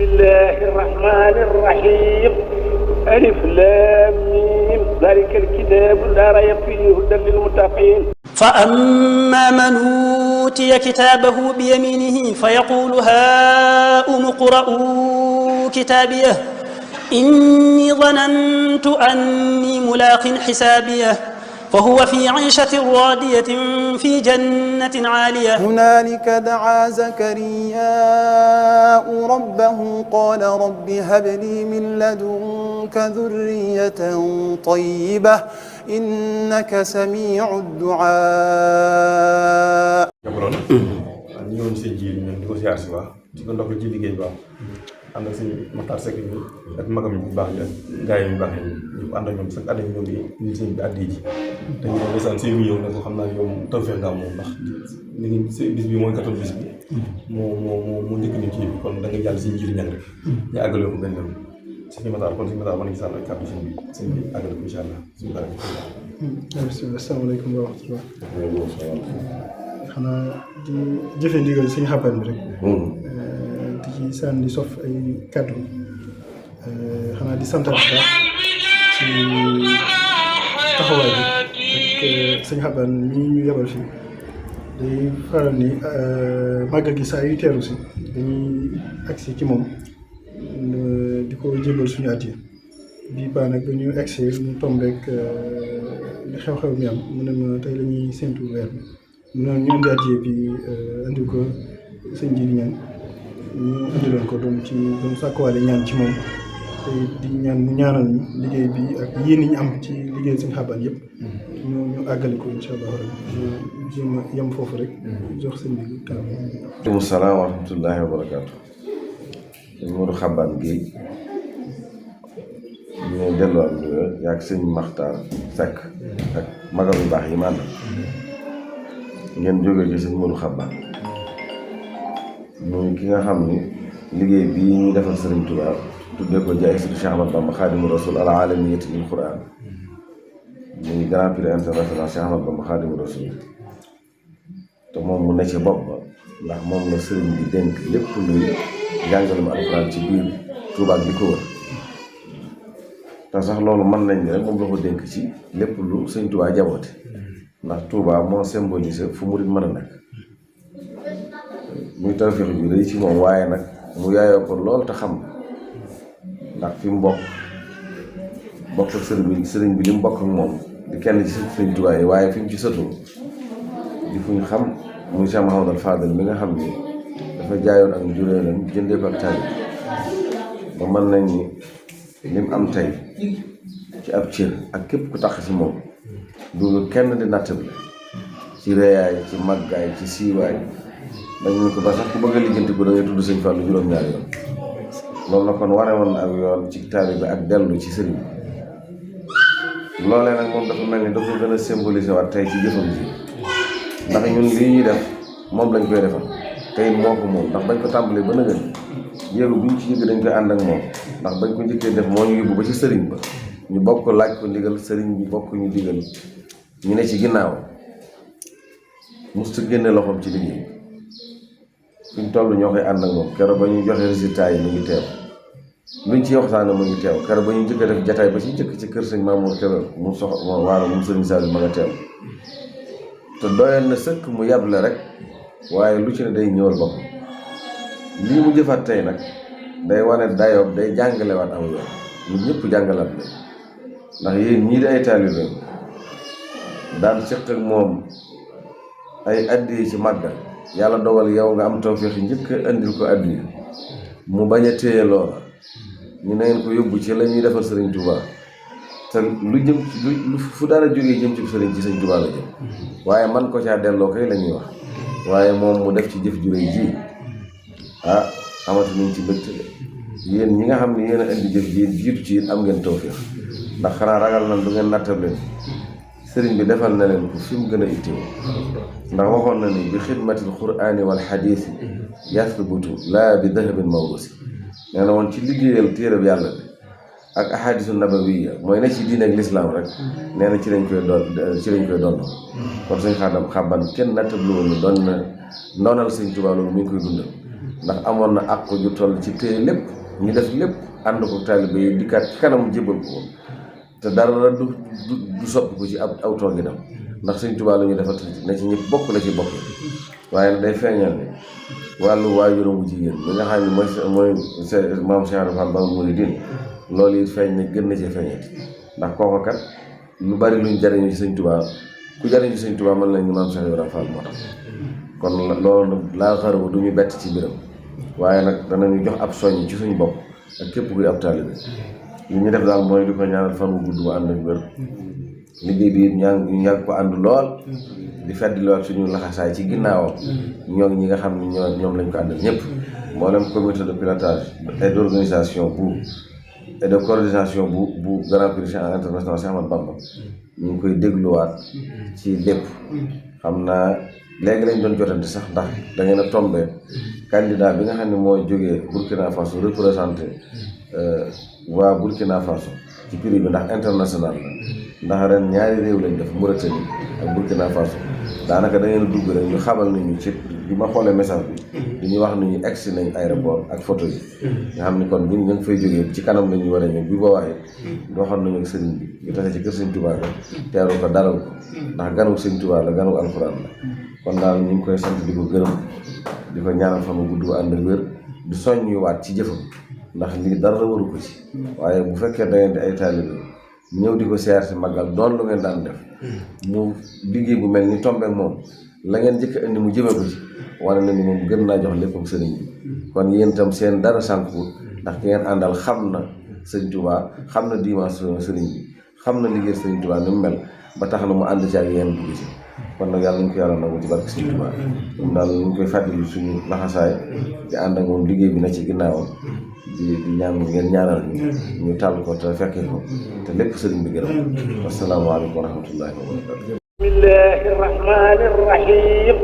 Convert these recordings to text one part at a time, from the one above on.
الله الرحمن الرحيم ألف لام ميم ذلك الكتاب لا ريب فيه هدى للمتقين. فأما من أوتي كتابه بيمينه فيقول هاؤم اقرءوا كتابيه إني ظننت أني ملاق حسابيه فهو في عيشة راضية في جنة عالية. هنالك دعا زكرياء ربه قال رب هب لي من لدنك ذرية طيبة إنك سميع الدعاء. ñëwoon seen ji ñoom di ko siyaar si baax di ko ndox ci liggéey baax ànd ak seen Matar Seck bi ak magam yu baax yi gaay yu baax yi ñu ànd ak ñoom sax ànd ak ñoom ñu seen bi addi ji te ñu ndeysaan seen bi ñëw ne ko xam naa yow tawfeex nga moom ndax li ngi bis bi mooy 14 bis bi moo njëkk ñu kii bi kon da nga jàll seen ji ñang rek ñu àggale ko benn seen Matar kon seen Matar mën nañu sànn ak kàddu seen bi àggale ko incha allah suñu dara asalaamaaleykum wa rahmatulah. xanaa di jëfe ndigal suñu xabaar bi rek. di ci sànni sof ay kàddu xanaa di santal bu baax ci taxawaay bi ak suñu xabaar mi ñu yebal fii day faral ni màggal gi saa yu teeru si dañuy agsi ci moom di ko jébal suñu at yi bii baax nag ba ñu agsi mu tombeek li xew-xew mi am mu ne ma tey la ñuy séntu weer bi mu ne ñu indi addiya bi indi ko sëñ ji di ñaan ñu indiloon ko doon sàkkuwaale ñaan ci moom te di ñaan mu ñaanal ñu liggéey bi ak yéen ñu am ci liggéey suñu xabaan yëpp ñu àggale ko incha allah ñu jéem a yem foofu rek jox sëñ bi kanam. waaleykum salaam wa rahmatullahi wa barakaatu. sëñ Modou Xabaan Guèye ñu delluwaat yaag sëñ Maxtaar Seck ak magam yu baax yi ma àndal ngeen jógee ci sëñ Modou Xabaan muy ki nga xam ni liggéey bii ñuy defal Sëriñ Tuubaa tuddee ko jaay Cheikh Ahmadou Bamba Xaadimu Rasuul al aalamiyyati lil Qur'aan muy Grand Prix international Cheikh Ahmadou Bamba Xaadimu Rasuul te moom mu ne ci bopp ba ndax moom la sëriñ bi dénk lépp luy jàngalum alxuraan ci biir Tuubaa ak li ko wër te sax loolu mën nañ ne rek moom la ko dénk ci lépp lu Sëriñ Tuubaa jaboote ndax Tuubaa moo symbolisé fu murit mën a nekk muy tawfeex ju rëy ci moom waaye nag mu yaayoo ko lool te xam ndax fi mu bokk ak sëriñ bi li mu bokk ak moom di kenn ci Sëriñ Tuubaa yi waaye fi mu ci sëtoo di fu ñu xam muy Cheikh Mouhamadou Fadel mi nga xam ni dafa jaayoon ak njuréelam jëndee ko ak taali ba mën nañ ni lim am tey ci ab cër ak képp ku tax ci moom du kenn di nattable ci reeyaay ci màggaay ci siiwaay dañu ko ba sax ku bëgg a lijjanti ko da ngay tudd sëñ Fallu juróom-ñaari yoon loolu na kon ware woon ak yoon ci taalibe ak dellu ci sëriñ loolee nag moom dafa mel ni dafa gën a symboliser waat tey ci jëfam ji ndax ñun lii ñuy def moom lañ koy defal tey moo ko moom ndax bañ ko tàmbalee ba nëgën yéegu buñ ci yëg dañ koy ànd ak moom ndax bañ ko njëkkee def moo ñu yóbbu ba ci sëriñ ba ñu bokk laaj ko ndigal sëriñ bi bokk ñu digal ñu ne ci ginnaaw musta génne loxoom ci liggéey fi ñu toll ñoo koy ànd ak moom keroog ba ñuy joxe résultat yi mu ngi teew luñ ci waxtaane mu ngi teew keroog ba ñu njëkk a def jataay ba ci njëkk ci kër sëñ Mamour Kébé mu waalo mu sëriñ Saliou ma nga teew te doyoon na sëkk mu yàble rek waaye lu ci ne day ñëwal bopp lii mu jëfaat tey nag day wane dayoo day jàngalewaat am yoon ñun ñëpp jàngalaat la ndax yéen ñii di ay taalibe daan seq ak moom ay addi ci màggal yàlla dogal yow nga am tawfeex njëkk andil ko addi mu bañ a téye loola ñu ne ngeen ko yóbbu ci la ñuy defal Sëriñ Tuubaa te lu jëm lu fu dara jógee jëm ci sëriñ ci Sëriñ Tuubaa la jëm waaye man ko caa delloo kay la ñuy wax waaye moom mu def ci jëf ju rëy ji amati nañ ci mbégte yéen ñi nga xam ne yéen a indi jëf ji jiitu ci it am ngeen tawfeex ndax xanaa ragal na du ngeen nattab leen sëriñ bi defal na leen ko fi mu gën a itteewu ndax waxoon na ni bi xidmatil quraani wal xadiisi yathbutu laa bi dahabin mawrusi nee na woon ci liggéeyal téereb yàlla bi ak ahadisu nabawiya mooy ne ci diine ak lislaam rek nee na ci lañ koy doon kon suñ xaban kenn nattablu woon doon na ndonal Sëñ Tuubaa loolu mi ngi koy dundal ndax amoon na àq ju toll ci téye lépp ñu def lépp ànd ko taalibe yi dikkaat ci kanam jébal ko te dara du soppi ko ci aw tooginam ndax Sëñ Tuubaa la ñu defal na ci ñëpp bokk la ci bokk waaye nag day feeñal ne wàllu waajuram bu jigéen bi nga xam ne mooy maam Cheikh Ibra Fall Baabul Muridiin loolu it feeñ na gën na ci feeñati ndax kooku kat lu bari luñ jariñu ci Sëñ Tuubaa ku jariñu ci Sëñ Tuubaa mën nañ ni maam Cheikh Ibra Fall moo tax kon loolu laa xarabu du ñu bett ci mbiram waaye nag danañu jox ab soññ ci suñu bopp ak képp kuy ab taalibe li ñu def daal mooy di ko ñaanal fan wu gudd bu ànd ak wér liggéey bi ñu yàgg ko ànd lool di feddi lool suñu laxasaay ci ginnaawam ñi nga xam ne ñoom lañ ko àndal ñëpp mboolem comité de pilotage et d'organisation et de coordination bu Grand Prix international Cheikh Ahmadou Bamba ñu ngi koy dégluwaat ci lépp xam naa léegi lañ doon jotante sax ndax da ngeen a tombé candidat bi nga xam ne mooy jógee Burkina Faso représenté waa Burkina Faso ci prix bi ndax international la ndax ren ñaari réew lañ def Mauritanie ak Burkina Faso daanaka da ngeen a dugg rek ñu xamal nañu ci bi ma xoolee message bi ñu wax nañu egsi nañ aéroport ak photo yi nga xam ni kon buñ ñu ngi fay jógee ci kanam la ñu war a ñëw bi ba waxee doxoon nañu ak sëriñ bi ñu tase ci kër Sëñ Tuubaa la teeru ko dalal ko ndax ganu Sëñ Tuubaa la ganu alxuraan la kon daal ñu ngi koy sant di ko gërëm di ko ñaanal fan gudd bu ànd ak wér di soññuwaat ci jëfam ndax lii dara waru ko ci waaye bu fekkee da ngeen di ay taalibe ñëw di ko siyaar si màggal doon lu ngeen daan def mu liggéey bu mel ni tombeek moom la ngeen jëkk indi mu jëme ko ci wane na ni moom gën naa jox léppam sëriñ bi kon yéen itam seen dara sànku ndax ki ngeen àndal xam na Sëñ Tuubaa xam na dimension sëriñ bi xam na liggéey Sëñ Tuubaa ni mu mel ba tax na mu ànd ci ak yéen dugg ci kon nag yàlla ñu ko yàlla nangu ci barke Sëñ Tuubaa moom daal ñu koy fàttali suñu laxasaay di ànd ak moom liggéey bi na ci ginnaawam di ñaan ngeen ñaanal ñu tàll ko te fekkee ko te lépp sëriñ bi gërëm asalaamaaleykum wa rahmatullahi wa barakatu bismillahi rahmani rahim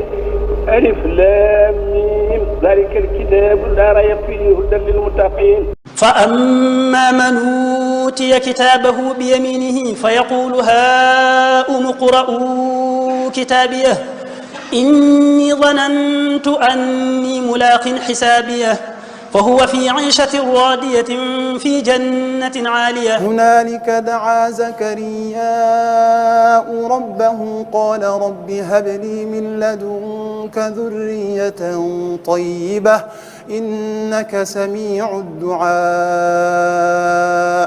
alif lam mim dalika alkitabu la rayba fihi hudan lil muttaqin فأما من أوتي كتابه بيمينه فيقول هاؤم اقرءوا كتابيه إني ظننت أني ملاق حسابيه فهو في عيشة راضية في جنة عالية هنالك دعا زكرياء ربه قال رب هب لي من لدنك ذرية طيبة إنك سميع الدعاء